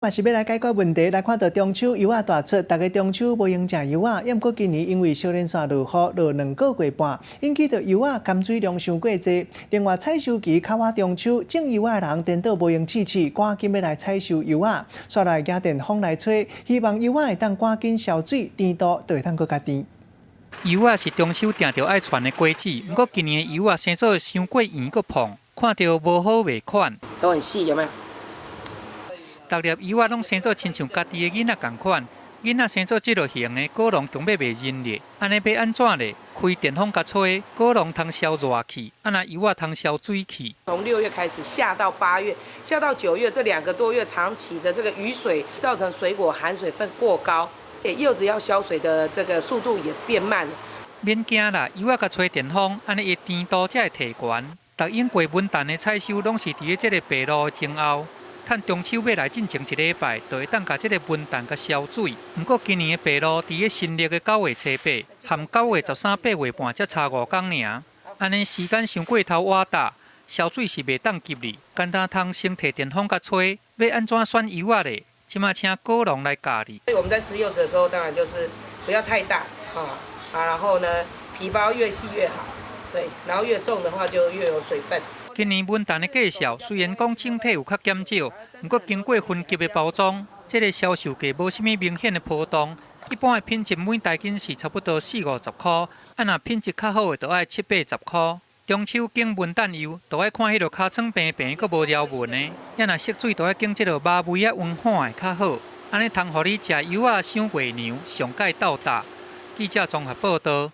嘛是欲來解決問題，來看到中秋柚仔大出，逐家中秋無閒食柚仔，毋過今年因為小連續落雨落兩個月半，引起著柚仔含水量傷過濟。另外採收期較晚中秋，種柚仔的人顛倒無閒試試，趕緊欲來採收柚仔，煞來舉電風來吹，希望柚仔會當趕緊消水，甜度就會當閣較甜。柚仔是中秋定著愛傳的果子，毋過今年的柚仔生做傷過圓閣膨，看著無好賣款。都很細，有沒有？逐粒柚仔攏生做親像家己的囡仔仝款，囡仔生做這落型的，果農強欲袂認咧。按呢欲按怎咧？開電風共吹，果農通消熱氣，啊若柚仔通消水氣。從6月開始下到8月，下到9月，這2個多月長期的這個雨水，造成水果含水分過高，柚子要消水的這個速度也變慢。免驚啦，柚仔共吹電風，按呢伊甜度才會提懸。逐應過文旦的採收，攏是佇咧這个白露的前後。趁中秋欲來進前一禮拜，就會當共這个文旦共消水。毋過今年的白露佇咧新曆的9月初8，和9月138月半才差5工爾。按呢時間傷過頭晚搭，消水是袂當急哩。簡單通先提電風共吹，欲按怎選柚仔咧？這馬請果農來教你。所以我們在吃柚子的時候，當然就是不要太大啊啊，然後呢皮包越細越好，對，然後越重的話就越有水分。今年文旦的價數雖然講整體有較減少，毋過經過分級的包裝，這個銷售價無啥物明顯的波動。一般的品質每大斤是差不多四五十箍，啊若品質較好的，就愛七八十箍。中秋揀文旦柚，就愛看彼落尻川平平，閣無條紋的；啊若色水，就愛揀這落馬尾仔溫緩的較好。按呢通予你食柚仔賞月娘上蓋鬥搭。記者綜合報導。